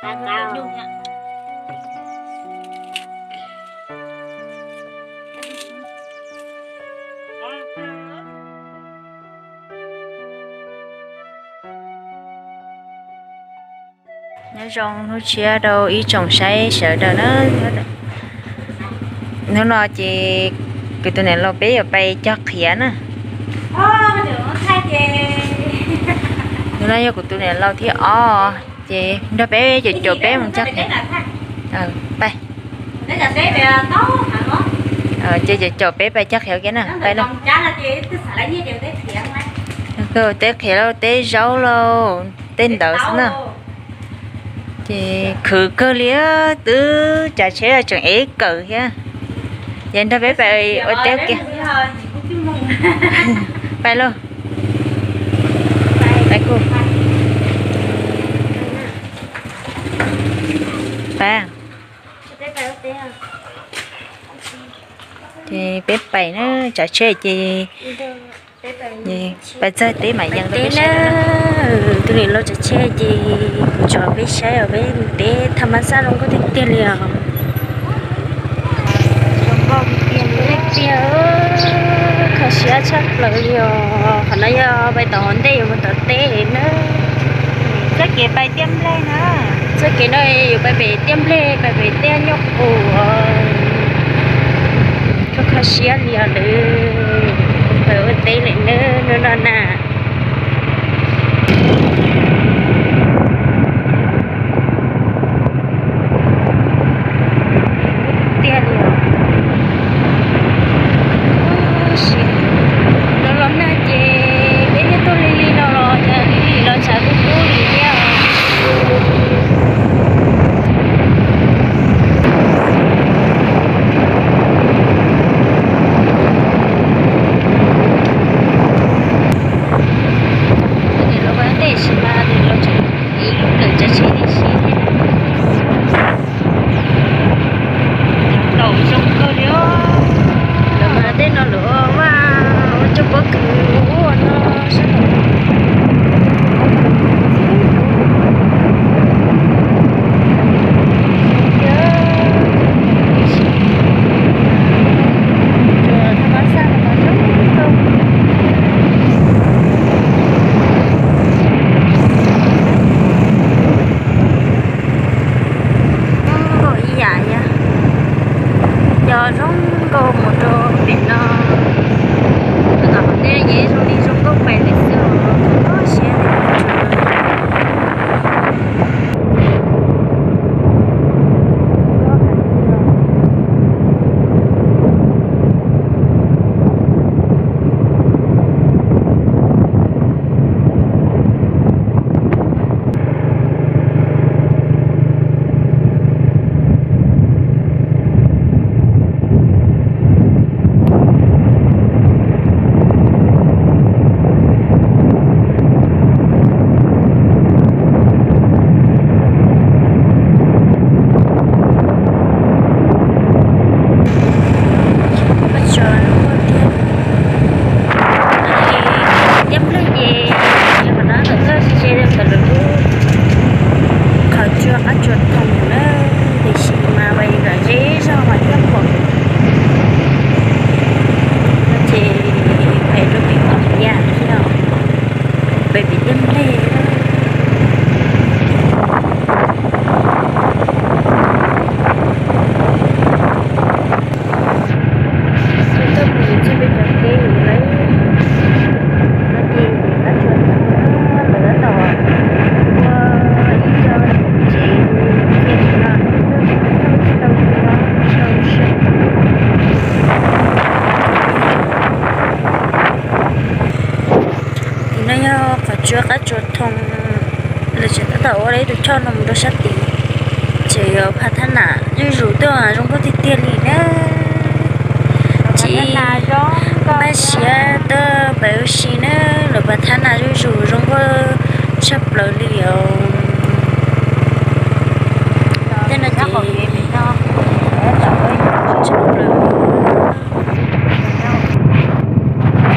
Nyob zoo hnub tshiab rau ib tsoom saib sawv daws na. Hnub no ces kuv tus niam laus peb yuav pais cog qhiav na. Hnub no yog kuv tus niam laus thib ob, ces nrog peb caum caum peb mus cog qhiav. Pais. Ces caum caum peb pais cog qhiav ua ke na, pais lauj. Ua teb qhiav lauj, teb zaub lauj, tej ntawd xwb na. Ces khwv kawg li, twb tsav tsheb tseem ev kawm thiab. Ces nrog peb pais ua teb ua ke. Pais lauj. Pais kuj. Pais. Ces peb pais na, tsav tsheb ces pais txog teb mam yees rau peb saib. Tus niam laus tsav tsheb ces kuv tso peb saib os, peb teb thaj mab xaj zoo nkauj tiag tiag li os. Zoo nkauj tiag tiag, kho siab tshaj plaws li os. Qhov no yog pais tom hauv ntej yuav mus tom teb na. Txoj kev pais tiaj nplej na. Txoj kev no yuav pais pem tiaj nplej, pais pem tiaj nyuj qus. Kho kho siab li os lawm, pais ua teb lawm na, hnub no na. Tiag li os. Los los nag ces peb thiaj tuaj li li no los, yog li li los tshav kub kub li thiab. Tes los ua ntej sis mas tes los tseem ib lub kawm tsav tsheb tib si thiab. Taum zoo kawg li os. Lawv mas tej no lawv ua vaj ua cov pob kws ua no sab. Zoo nkauj ib yam, yog zoo nkauj mus rau pem no. Tom qhov teb ces zoo li zoo nkauj pem lawm xwb os, kho siab. Tiaj nplej ces qhov no thaum koj se se ntawm lawv lub qhov tsua qab tsua thoo na, tiam sis mas vas kom zeb zog mas thiaj pom. Ces pem rau pem kom yam thiab, pem pem tiaj nplej. Tus toj mus txij peb cov teb lawm, no ces qab tsua thoo lawv tab tom ua ib co tsev cia li no, tau tau tau. Tus no yog qhov tsua qab tsua thoo, lawv tseem tab tom ua ib tug choj no mus rau sab tid, tseem yuav phav thab nam zuj zus tuaj, zoo nkauj tiag tiag li na. Tsis maj siab tuaj pem ua si na, lawv phav thab nam zuj zus zoo nkauj tshaj plaws li os. Tej no ces tshaj plaws.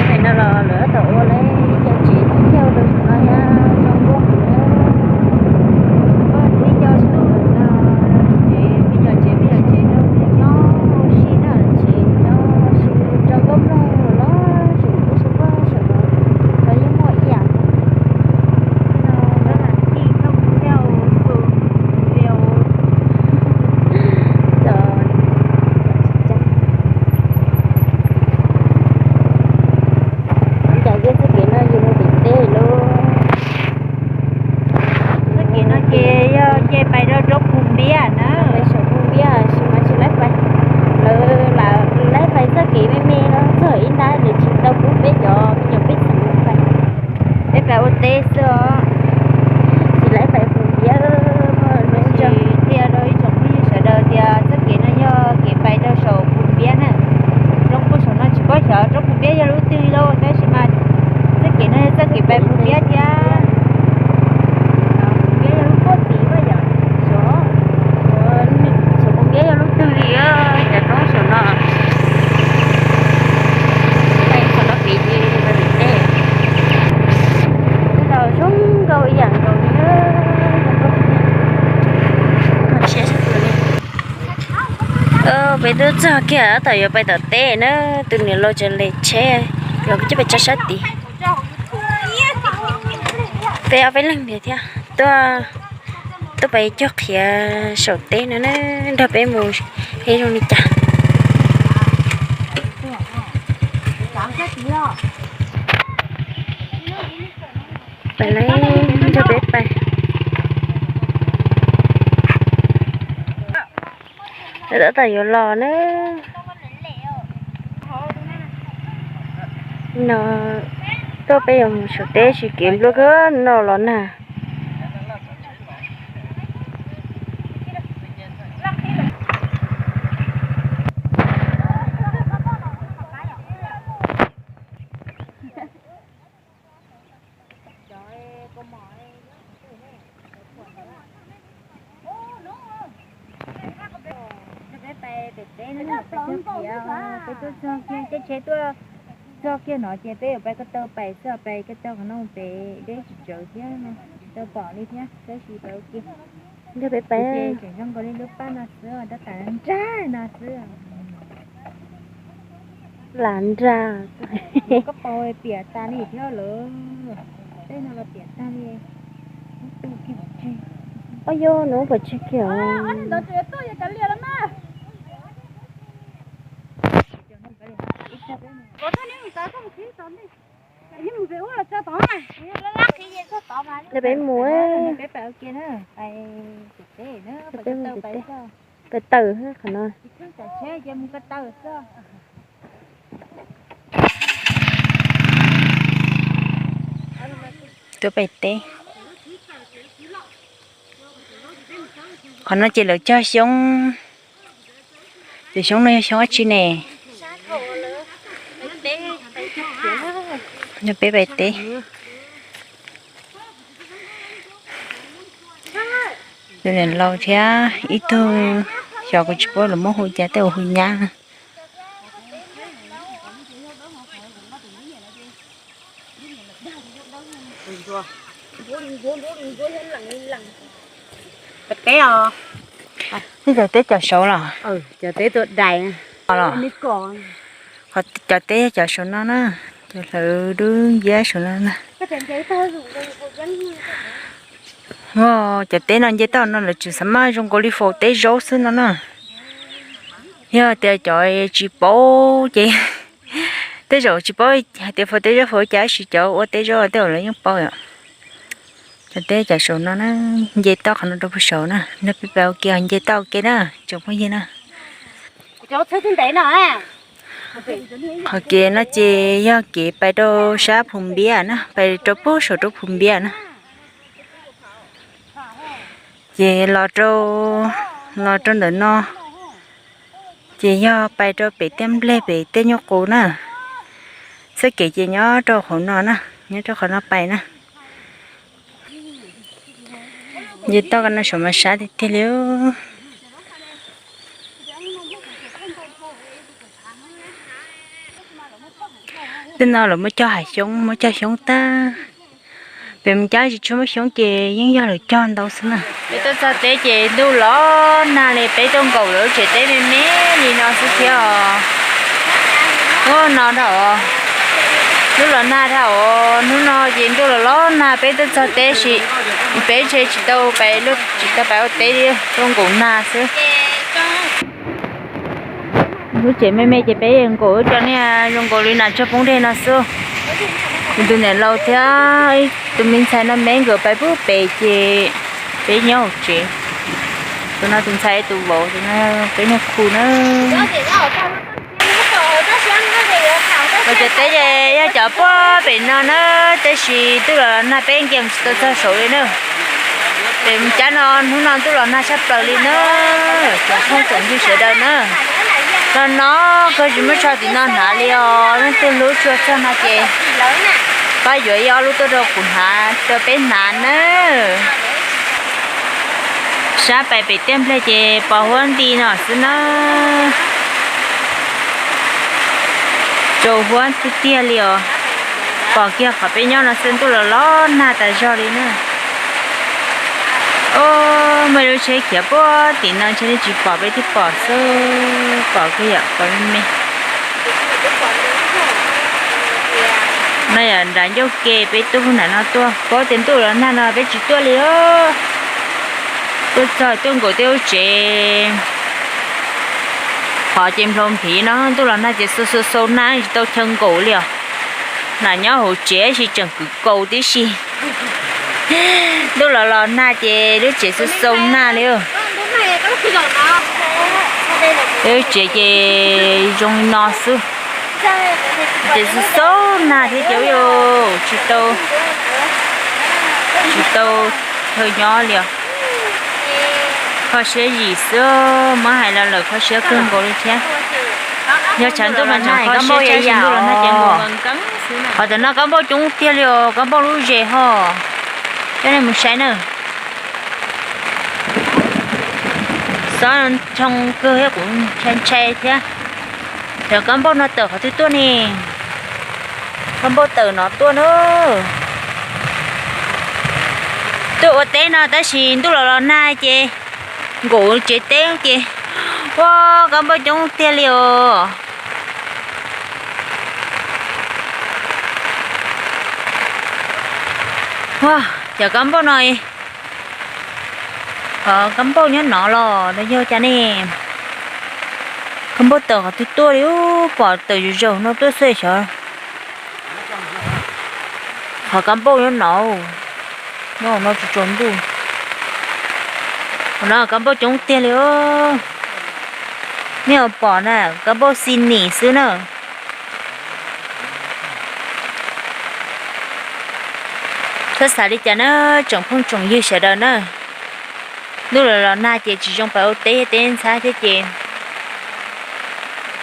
Pem no los lawv tab tom ua lawv ib co tsev thib yau rau tus no thiab, zoo nkauj heev. Ib co tsis tu Peb tuaj txog kiag tab tom yuav pais tom teb na, tus niam laus tseem lem tsheb, los coj pais tso sab tid. Peb ob peb leeg ntiag thiab, tuaj, tuaj pais cog qhiav saum teb no na, nrog peb mus, peb zoo li cas. Pais, nrog peb pais. Lawv tab tom yuav los na. No, tuaj peb yuav mus saum teb tsis kev npluaj kawg no los nag. Peb pais pem teb, peb tuaj txog kiag, caij tsheb tuaj txog kiag no ces peb yuav pais ko taw pais xwb, pais ko taw qhov no pem deb tsis tsawv thiab, tsis tau pom li thiab, tab sis pais ua ke. Nrog peb pais. Tseem zoo nkaus li lub paj no xwb, tab tom nrag no xwb. Lam nrag. Koj paus piam tas li thiab lawm. Tej no los piam tag li. Ob yog no pom tseg kiag. Peb mus, peb mus teb. Peb tawm qhov no. Tuaj pem teb. Qhov no ces lawv cog xyoob. Tus xyoob no yog xyoob dab tsi ne? Nrog peb pais teb. Tus niam laus thiab ib tug xyov kuv tsis paub lawv muab hu cas, tej uas hu nyab na. Peb os. Cov teb cov saud los? Cov teb tuaj dais. Cov teb cov saud no na, cov hlawv dub nciab saud no na. Cov teb no nce toj no lawv tseem xav mas zoo nkaus li faus teb zaub xwb no na. Yog tias cov tsis paub ces tej zaum tsis paub hais tias faus teb zaub faus cas, tab sis cov ua teb zaub tej zaum lawv yeej paub yom. Cov teb cov saud no na, nce toj qhov no rau puag saud na, nrog peb pais ua ke, nce toj ua ke na tsoom phooj ywg na. Qhov kev no ces yog kev pais rau sab Phu Npiab na, pais rau puag saum rau Phu Npiab na. Ces los rau, los rau ntawm no ces yog pais rau pem Tiaj Nplej pem Tiaj Nyuj Qus na. Txoj kev ces nyob rau hauv no na, nyob rau qhov no pais na. Nce toj ko no saum mas sab tiag tiag li. Tej no lawv muab cog hav xyoob, muab cog xyoob tag. Pem Mus Cab tsis tshua muaj xyoob ces yeej yog lawv cog ntau xwb na. Peb tuaj txog teb ces ntuj los nag li, peb tuaj nkaum lawv lub tsev teb me me li no xwb thiab os. Ub no dhau, ntuj los nag dhau, hnub no ces ntuj los los nag, peb tuaj txog teb sis peb ntshe tsis tau pais, tsis tau pais ua teb li, tuaj nkaum nag xwb. Lub tsev me me ces peb nkaum cov niag zoo nkaus li nas tsuag poob dej no xwb. Kuv tus niam laus thiab tus me ntxhais no me nkawd pais puag pem ces peb nyob hauv tsev. Tus no tus ntxhais tus vauv, tus no peb niag khu na. Los cov teb yog cov puag pem no na, tab sis ntuj los nag peb nce mus tsis tau txog saud li na. Pem Mus Cab no hnub no ntuj los nag tshaj plaws li na, cov phooj ywg sawv daws na. Los no koj tsis muab tso tim no hnav li os, leej twg hlub tshua txog no ces pab yuav ib ob lub tuaj rau kuv hnav, rau peb hnav na. Sab pais pem Tiaj Nplej ces pos huab nti no xwb na. Tsaus huab tiag tiag li os. Pom kiag qhov peb nyob no xwb ntuj los los nag tas zog li na. Muaj lub tsheb khiav puag tim no ntshe tsis pom, peb thiaj pom xwb, pom kiag yom, pom me me. No yog nram ncauj ke peb tuaj nram no tuaj, paub tias ntuj los nag no peb tsis tuaj li os. Tuaj txog tuaj nkaum tej lub tsev, qhov ces nplhau nphiv no, ntuj los nag ces xau xau xau nag tsis tau chaw nkaum li os. Nram nyob hauv tsev sis tseem kwv kaus tib si. Ntuj los los nag ces lub tsev xau xau nag li. Lub tsev ces zoo li no xwb, ces xau xau nag thiab ces tsis tau, tsis tau chaw nyob li os. Kho siab zim xwb, muab hais los lawm kho siab kawg nkaus li thiab. Yog tshav ntuj mas tseem kho siab, tshav ntuj los nag ces nkaus. Qhov tam no kab npauj coob tiag li os, kab npauj lub zes ho. Coj nej mus saib na. Xob no ntshoo kawg thiab kuv ntshai ntshai thiab. Cov kab npauj no tawm qhov twg tuaj ne? Kab npauj tawm no tuaj na. Tuaj ua teb no tab sis ntuj los los nag ces nkaum tsev teb ces, ua, kab npauj coob tiag li os. Ua, cov kab npauj no, kab npauj nyob no los yog cas ne? Kab npauj tawm qhov twg tuaj li, pom tawm zaum zaum no tuaj xwb xyov. Qhov kab npauj nyob no, nyob no tsis tsaus ntuj. Qhov no kab npauj coob tiag li. Nej pom na, kab npauj xi nim xwb na. Txhob xav li cas na, tsoom phooj tsoom ywg sawv daws na. Ntuj los los nag ces tsis zoo pais ua teb, teb ntxhab thiab ces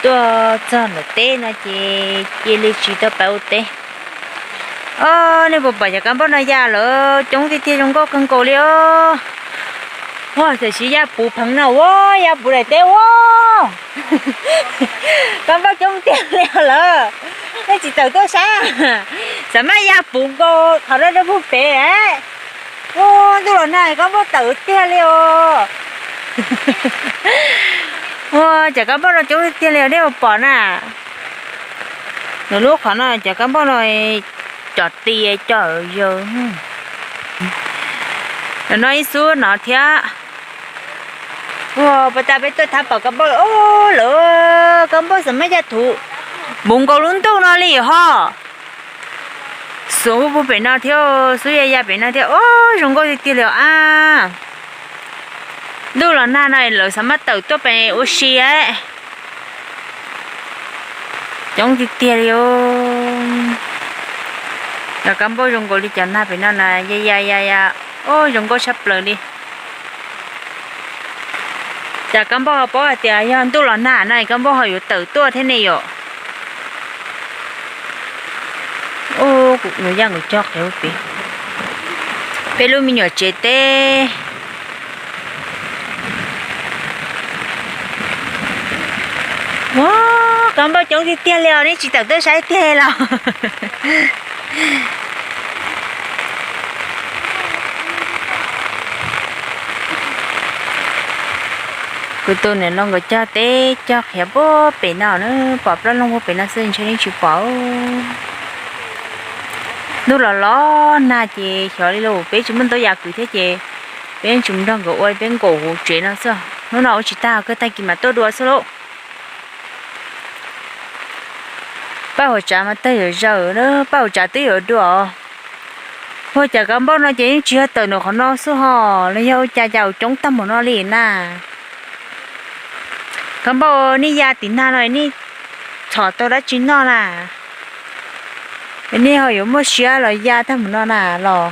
tuaj txog ntawm teb no ces cia li tsis tau pais ua teb. Os, nej puas pom cov kab npauj no ya lawm, coob tiag tiag zoo nkauj kawg nkaus li os. Ua, tam sim ya puv pheev no ua, ya puv daim teb ua. Kab npauj coob tiag li lawm. Nej tsis tawm tuaj saib, xav maj ya puv nkaus qhov no rau puag pem. Ua, ntuj los nag kab npauj tawm tiag li os. Ua, cov kab npauj no coob tiag li os, nej puas pom na. Nws lub qhov no cov kab npauj no cov ti cov yawg. No ib xub no thiab. Ua, pas tas peb tuaj thab pom kab npauj, lawv kab npauj xav maj ya thuv puv nkaus lub ntuj no li ho. Xub puag pem no thiab, xub ya ya pem no thiab, o, zoo nkauj tiag tiag li os a. Ntuj los nag no lawv xav maj tawm tuaj pem ua si. Coob tiag tiag li. Cov kab npauj zoo nkaus li cov nag pem no na, ya ya ya ya, o, zoo nkauj tshaj plaws li. Cas kab npauj paub hais tias yog ntuj los nag na kab npauj ho yuav tawm tuaj thiab ne yom. Ua, kuv ya nkaus cog qhiav pem, peb lub me nyuam tsev teb. Ua, kab npauj coob tiag tiag li os, nej tsis tawm tuaj saib tiag los. Kuv tus niam laus nkawd cog teb cog qhiav puag pem no na, pom plab loog puag pem no xwb ntshe yeej tsis pom. Ntuj los los nag ces xyov li lauj, peb tsis muaj ntaub yas kwv thiab ces peb tsis mus nrog nkawd ua, peb nkaum hauv tsev no xwb. Hnub no ua tsis tag, kawg tag kis mam tuaj dua xwb lauj. Paj hauv tsav mas tawg zawm zawm na, paj hauv tsav twb yuav dua. Ua cas kab npauj no ces yeej tsis yog tawm ntawm qhov no xwb ho, los yog ua cas cas coob tag npaum no li na. Kab npauj nej ya tim nag no nej txhom tau dab tsi noj na? Nej ho yuav muaj siab los ya tag npaum no na los?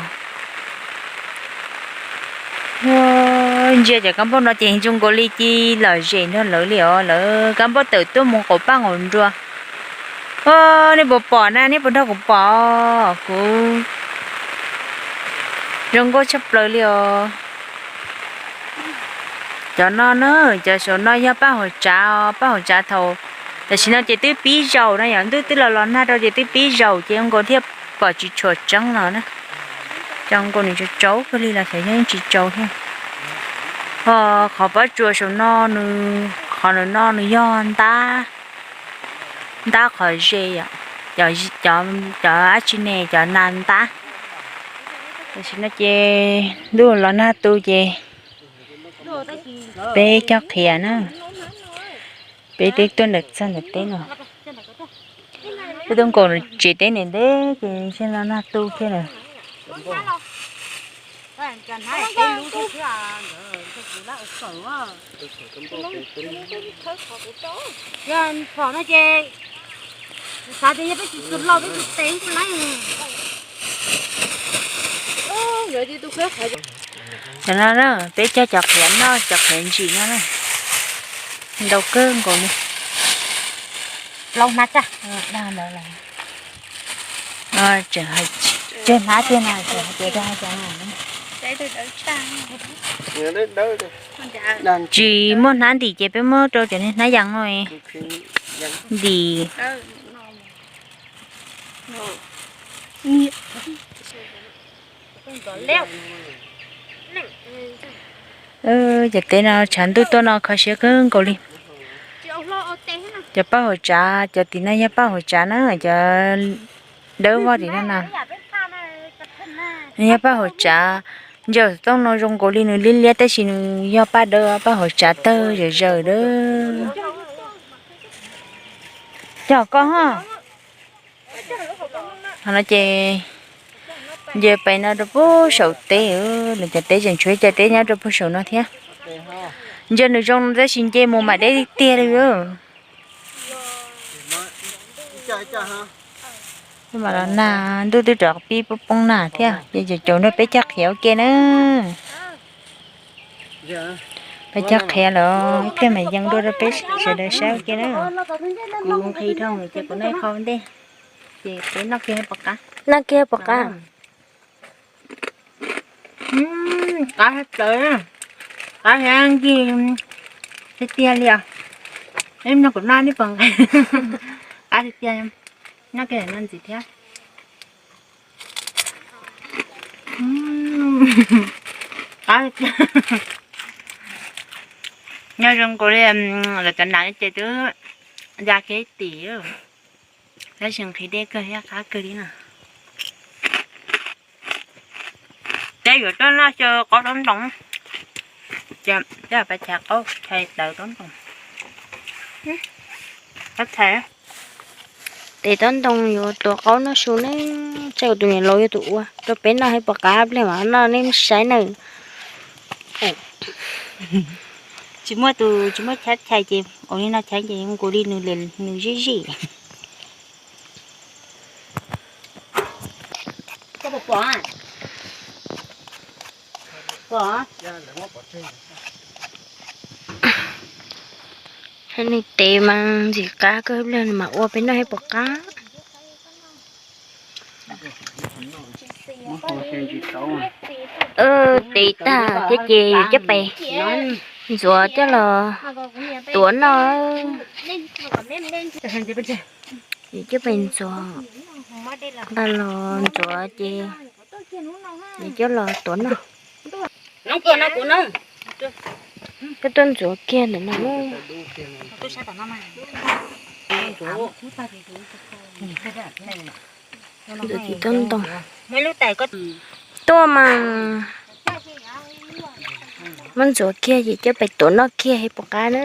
Ntsia cov kab npauj no ces zoo nkaus li ci lom zem nrog lawv li os, lawv kab npauj tawm tuaj mus qaum paj qaum nruas. Nej puas pom na, nej puas nrog kuv pom? Kuv zoo nkauj tshaj plaws li os. Cov no na, cov saum no yog paj hauv tsav, paj hauv tsav thaum tam sim no ces twb pib zaum no, yog ntuj twb los los nag rau ces twb pib zaum ces zoo nkaus thiaj pom tsis tshua tseeb no na. Zoo nkaus nws tsaus tsaus kawg li los xyov yog yeej tsis tsaus thiab. Ho qhov pob tsuas saum no nws, qhov nws no nws yog ntab, ntab qhov ze, cov dab tsi ne, cov nas ntab. Tam sim no ces ntuj los nag tu ces peb coj qhiav na, peb twb tuaj ntawm txog ntawm teb no. Peb tuaj nkaum tsev teb nws ntev ces ntshe no nag tu thiab lawm. Cov no na, peb cog cov qhiav noj, cov qhiav ntsim no na, ntau kawg nkaus li. Plaub hnab tsaj. Tseem hais tseg hnab tiag na, tseem hais tias dag cov no. Tsis muaj hnab ntim ces peb muab rau cov niag hnab yas no ntim. Cov teb no tshav ntuj tuaj no kho siab kawg nkaus li. Cov paj hauv tsav, cov tim no yog paj hauv tsav na, cov dawb vog tim no na. Nws yog paj hauv tsav, ntsaum xov tooj no zoo nkaus li nws liab liab tab sis nws yog paj dawb, paj hauv tsav tawg zawm zawm dawb. Cog koj ho. Qhov no ces nce pem no rau puag saum teb, lawv cov teb tseem tshuav ib co teb nyob rau puag saum no thiab. Nce nws zoo tab sis nce mus mam deb tiag tiag li. Mam los nag, ntuj twb rov pib poob poob nag thiab, ces caum caum nrog peb cog qhiav ua ke na. Peb cog qhiav los ib pliag mam yees dua rau peb sawv daws saib ua ke na. Kuv nqhis dhau ces kuv noj qhov ntej, ces peb noj kiag pom qab. Noj kiag pom qab. Qab tawv, qab heev nkig tiag tiag li os. Ib no kuv noj neb pom nqaij, qab tiag tiag, noj kiag no ntxiv thiab. Qab tiag. Nyob zoo nkaus li lawv cov nas ces twb ya kiag ib tim, tab sis nqhis dej kawg thiab qab kawg li na. Teb yuav tuaj noj xyaw qaub taub ntoo, teb pab chaw qaub chaw tawv taub ntoo. Tes taub ntoo yuav tuav qaub noj su ne, tsam tus niam laus yog tus ua rau peb noj thiab pom qab pliag mas noj nej saib nawb. Tsis muaj tus, tsis muaj chaw chais ces ua li no chais ces nkaus li nws, nws zij zij. Nws tes mas ntxim qab kawg pliag nws mas ua peb noj thiab pom qab. Tes tag thiab ces coj pem ntxuav coj los tuav noj. Coj pem ntxuav, nqa los ntxuav ces coj los tuav noj. Koj tuaj ntxuav kiag ntawm no. Ntxuav tsis tau ntoo. Tuaj mas muab ntxuav kiag ces coj pem tuav noj kiag thiab pom qab na.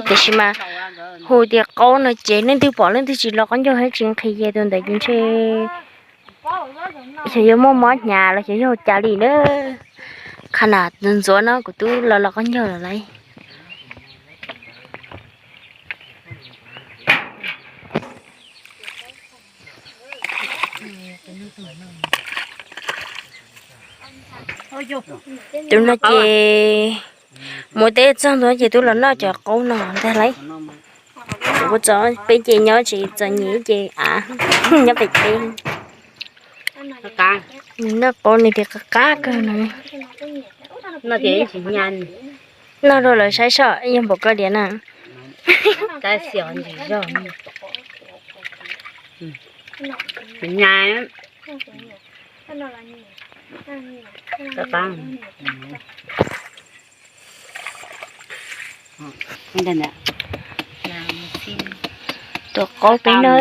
Tiam sis mas hu tias qaub no ces leej twg pom leej twg tsis lo qaub ncaug thiab tsis nqhis ces tus ntawd ces ntshe xyov yuav muaj mob hnyav los xyov yog cas li na. Qhov na ntxuav no kuv twb lo lo qaub ncaug lawm lauj. Tus no ces mus teb txog ntua ces twb los noj cov qaub no ntag lauj. Kuv txom peb ces nyob tsis txom nyem ces av nyob pem teb. Noj qaub nws tias qab qab kawg no. Noj rau lawv saib soj yog npaum koj diam na. Tus qaub peb no.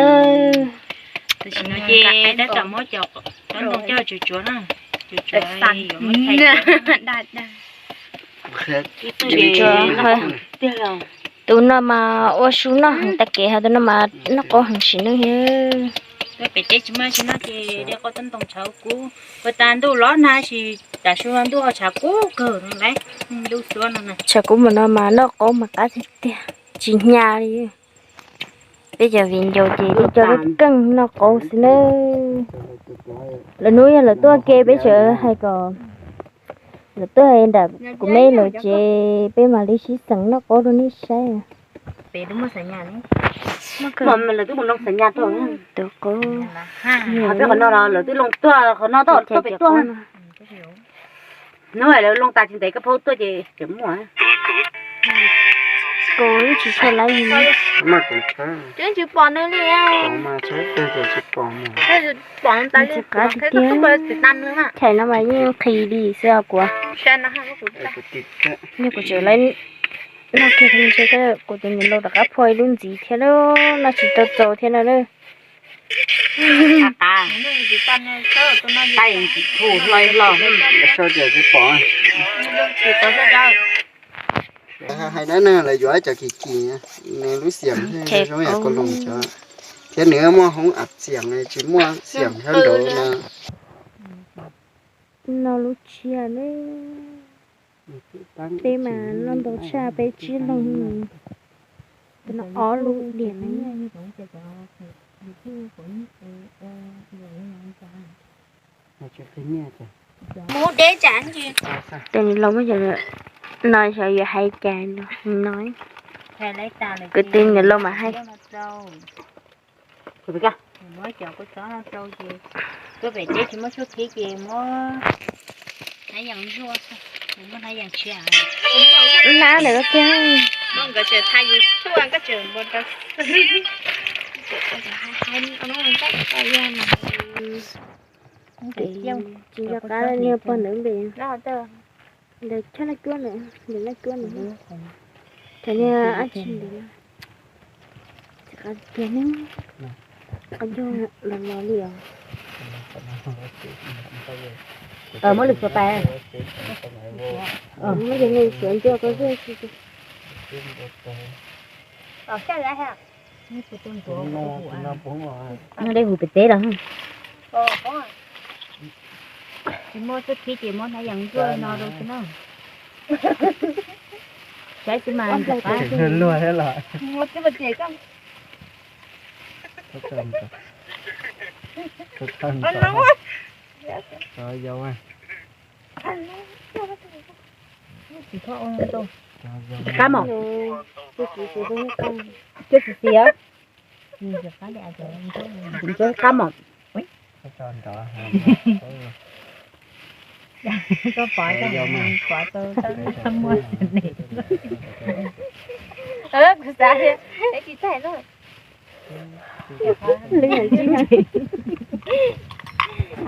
Tam sim no ces tab tom muab cov ntoo coj tsuav tsuav na, tsuav tsuav yuav muab thaij. Tus no mas ua su noj heev tag kev, ho tus no mas noj qaub heev sim neej thiab. Pem teb tsis muaj tsi noj ces de qaub tib ntoo tshauv kub, ua tas ntuj los nag sis tam su no ntuj ho tshav kub kawg no lauj, ntuj xuab no na. Tshav kub mas no mas noj qaub mas qab tiag tiag, tsis hnyav li. Peb cov viv ncaus ces li cov lub keej noj qaub xwb na. Lawv hnub yog lawv tuaj ke peb tseem hais kom lawv tuaj nram kuv me lawv tsev, peb mam li sib xeem noj qaub rau nej saib. Lawv twb mus nroo xav nyas tuaj. Tus qaub, peb qhov no los lawv twb loo tuaj qhov no tuaj pem tuaj. Hnub lawv loo tas tsis ntev koj phaub tuaj ces tseem muaj. Kuv tsis tshua laiv li. Tsis pom nws li. Tsis pom tas li. Chais no mas yeej nqhis li xwb os kuv. Yog kuv tseem laiv noj kiag ntshe kuv tus niam laus rov qab phua ib lub ntxiv thiab lauj, noj tsis tau txaus thiab no lauj. Tais tsis thu hloi hlo. Sau tias tsis pom. Hais dab neeg lawv yuav cov kim kim, nws lub xiam zoo yam koj loos cov, thiab nws muaj hoob ab xiam, tsis muaj xiam sab nraud no. No lub tshiab ne. Peb mas noj ntau tshaj, peb tsib leeg, ob lub diam ne. Tes nws los muab cov no xyov yuav hais cas no. Kwv tij nws los mas hais. Muab cov kua txob no rau ces tuaj pem teb tsis muaj tshuaj khib ces muab hnab yas zuaj, muab hnab yas tshiab. Nab lawm tiag. Nkawd tseem tha YouTube, nkawd tseem npau rau. Tsis nco qab niag pog ntawd npe. Ntawd choj noj cuab ntawd, ntawm noj cuab ntawd. Cov niag ab tsi ntawd. Tsis qab tiag ne. Qab ncauj los los li os. Muab lwm suav pais. Muab cov niag suav ncauj rau xwb. Noj dej hus pem teb los. Tsis muaj txuj khib ces muab hnab yas zuaj no rau xwb na. Saib xwb mas ntxim qab. Qab mom. Cuab txiv xis os. Ntxuav qab mom. Koj pov, pov tau muaj ne. Kuv xav es tsis txaij no.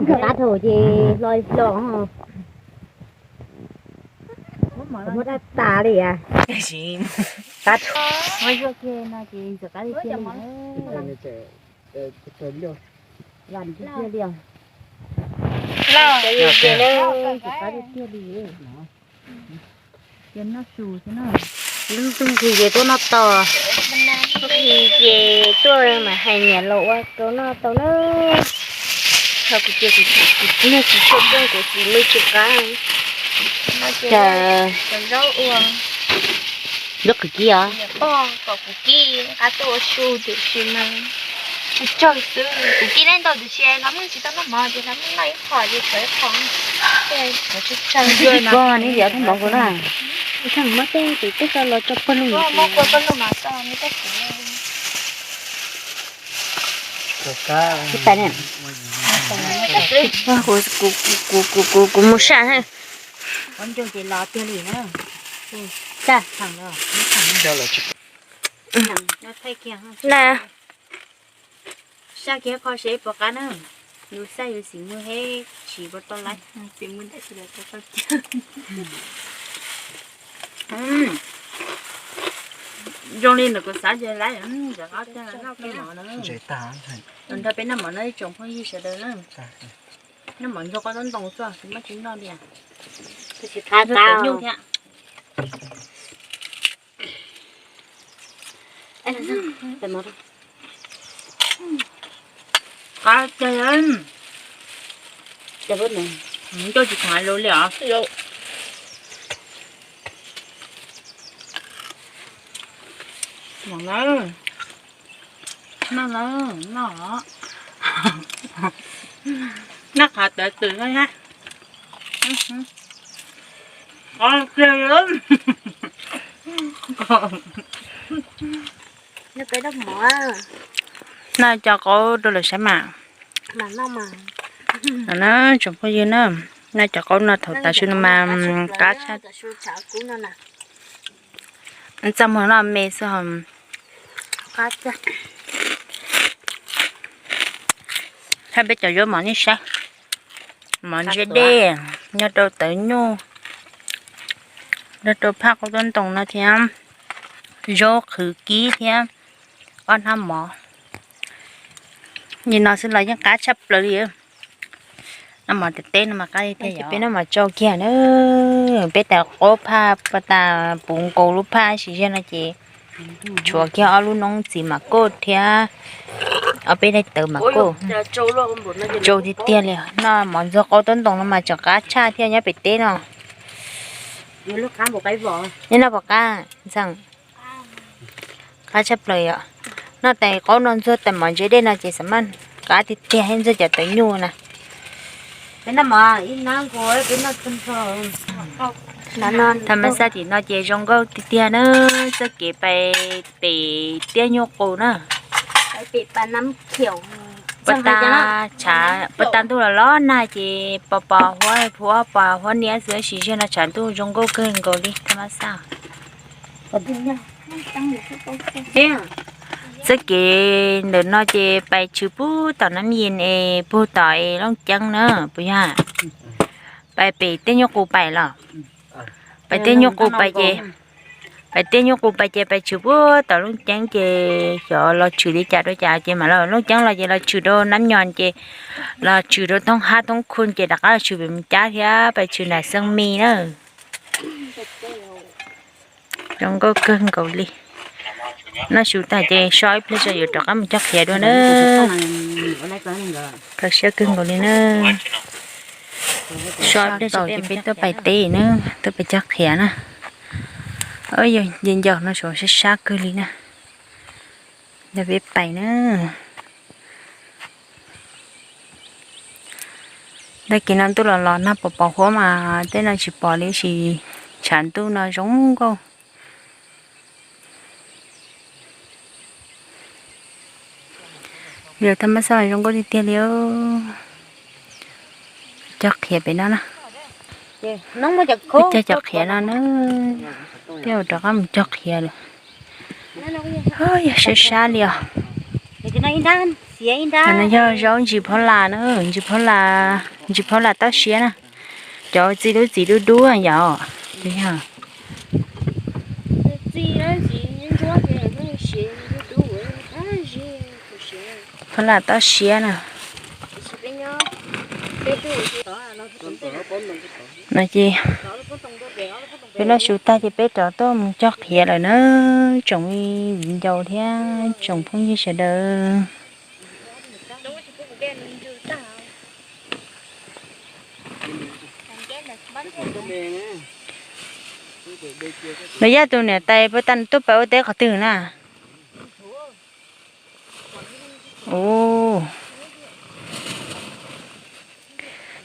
Nkawd qab thaum ces hlo hlo. Muab dab tas li as. Qab thaum muab zuaj kiag no ces ntxim qab li tiag li. Vam tiag tiag li os. Ntxim qab li tiag li. Lub ntuj nqhis ces tuaj noj tau, nqhis ces tuaj mas hais niam laus ua rau noj tau na. Thaum kuv ces kuv niag tsis tshua keej, kuv tsis muaj tsis qab. Cas zaub ua, zaub qhwv kib os. Niam pog kom kuv kib qab tuaj ua su tiam sis mas tsawg xwb, kuv kib neb ntau tiam sis lawv muaj tsis tau noj mov ces lawv muaj noj ib qho ces tshuav ib qho. Pog neb yuav thaj mov kuv na. Ua tshaj muab tej tus tej tso los tso pawg lug. Muab pawg lug mas tso neb tej kuv. Ib tais ne. Kuv, kuv, kuv, kuv, kuv mus saj na. Na. Saj kiag qho seb puas qab na. Yus saj yus xim mws he tsis puas tau laiv. Xim mws ntawm tsis tau tau kiag. Zoo li ntawm kuv xav ces lawv nrog peb noj mov na. Nrog peb noj mov no ib tsoom phooj ywg sawv daws na. Noj mov ntxuag qaub taub ntoo xwb, tsis muaj tsis noj li. Ntxuag tawv nyuj thiab. Qab tiag, coj tsis khoom lus li os. Noj na, noj os. Noj qhov tawv twm no na. Qab tiag. Noj cov qaub rau lawv saib mas. Tsoom phooj ywg na, noj cov qaub no thaum tav su no mas qab tshaj. Txaj muag noj me xwb hos. Hab peb cov yuav mov nej saib, mov ntsia dej, nyob rau tawv nyuj, nyob rau phaj qaub taub ntoo no thiab, zaub qhwv kib thiab ob hnab mov. Li no xwb los yeej qab tshaj plaws li. Noj mov teb teb no mas qab li thiab. Peb noj mov tsau kiag na, peb tais qaub phaj, pab tas puv nkaus lub phaj sis ziag no ces tshuav kiag ob lub noob txiv mam kauj thiab ob peb daim tawv mam kauj. Tsau tiag tiag li, noj mov ntxuag qaub taub ntoo no mas tseem qab tshaj thiab nyob pem teb no. Nej noj puas qab ntxhee? Qab tshaj plaws yom. Noj tais qaub no ntxuag tais mov ntsia dej no ces xam maj qab tiag tiag, ntxuag cov tawv nyuj na. Tham mas xaj tim no ces zoo nkauj tiag tiag na, txoj kev pais pem tiaj nyuj qus na. Puag ta ntuj los los nag ces pos pos huab phuab pos huab niab xwb, sis ziag no tshav ntuj zoo nkauj kawg nkaus li tham mas xaj. Txoj kev ntawm no ces pais tshwm puag tom Nab Yis es puag tom es Looj Ceeb na puas yog? Pais pem tiaj nyuj qus pais los? Pais tiaj nyuj qus pais ces, pais tiaj nyuj qus pais ces pais tshwm puag tom Looj Ceeb ces xyov los tshwm li cas rau cas ces mam los Looj Ceeb los ces los tshwm rau Nab Nyos ces los tshwm rau Thoob Hab Thoob Khu ces rov qab los tshwm pem Moos Cab thiab pais tshwm nram Xeev Mis na. Zoo nkauj kawg nkaus li. Noj su tag ces so ib pliag tso yuav rov qab mus cog qhiav dua na. Kho siab kawg nkaus li na. So ib pliag tso ces peb tuaj pais teb na, tuaj pais cog qhiav na. Yog nce ncaus no suav sab sab kawg li na. Yog peb pais na. Tag kis no ntuj los los nag pos pos huab mas tej no tsis pom li, sis tshav ntuj no zoo nkauj. Yog tham mas xaj zoo nkauj tiag tiag li. Cog qhiav pem no na. Peb cog cov qhiav no na. Peb ua rov qab mus cog qhiav lawm. Yog sab sab li os. No yog zaub ntsis phaub las na, ntsis phaub las, ntsis phaub las toj siab na. Cov txi lub txiv dub dub yom. Phaub las toj siab na. No ces peb noj su tag ces peb rov tuaj mus cog qhiav lawm na, tsoom viv ncaus thiab tsoom phooj ywg sawv daws. Los yog tus niam tais puag ta tuaj pais ua teb qhov twg na?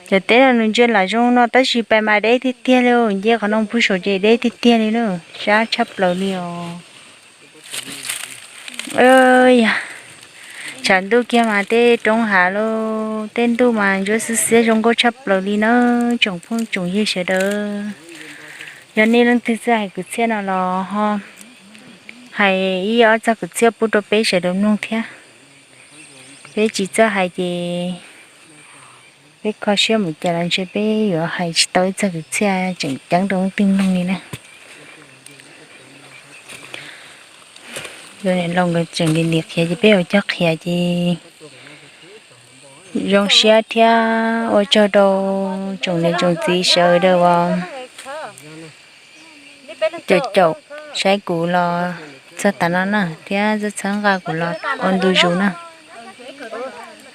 Cov teb no nws ntsia lam zoo no tab sis pais mas deb tiag tiag li, nce qhov no pug saum ces deb tiag tiag li na, sab tshaj plaws li os. Yog tshav ntuj kiag mas tej roob hav lauj, tej ntuj mas ntsuab xiab xiab zoo nkauj tshaj plaws li na, tsoom phooj tsoom ywg sawv daws. Yog nej leej twg txawj hais kwv txhiaj no los ho hais ib ob txoj kwv txhiaj pub rau peb sawv daws mloog thiab. Peb tsis txawj hais ces peb kho siab mus cas los ntshe peb yuav hais tsis tau ib txoj kwv txhiaj tseem ceeb rau leej twg mloog li na. Yog niam laus nkawd tseem lim lim qhia ces peb yuav coj qhia ces zoo siab thiab ua tsaug rau tsoom niam tsoom txiv sawv daws uas caum caum saib kuv los txog tav no na thiab txhawb txhawb nqa kuv los ua ntu zus na.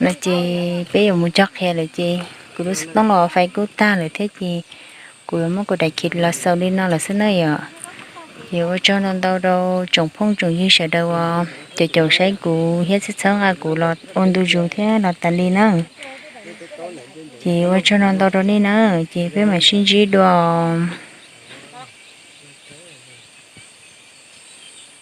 No ces peb yuav mus coj qhia lawm ces kuv lub xov tooj los fais kuj tag lawm thiab ces kuv yuav muab kuv daim khiv los xaus li no lawm xwb na yom. Ces ua tsaug ntau ntau rau tsoom phooj tsoom ywg sawv daws uas caum caum saib kuv thiab txhawb txhawb nqa kuv los ua ntu zus thiab los tas li na. Ces ua tsaug ntau ntau rau nej na, ces peb mam sib ntsib dua.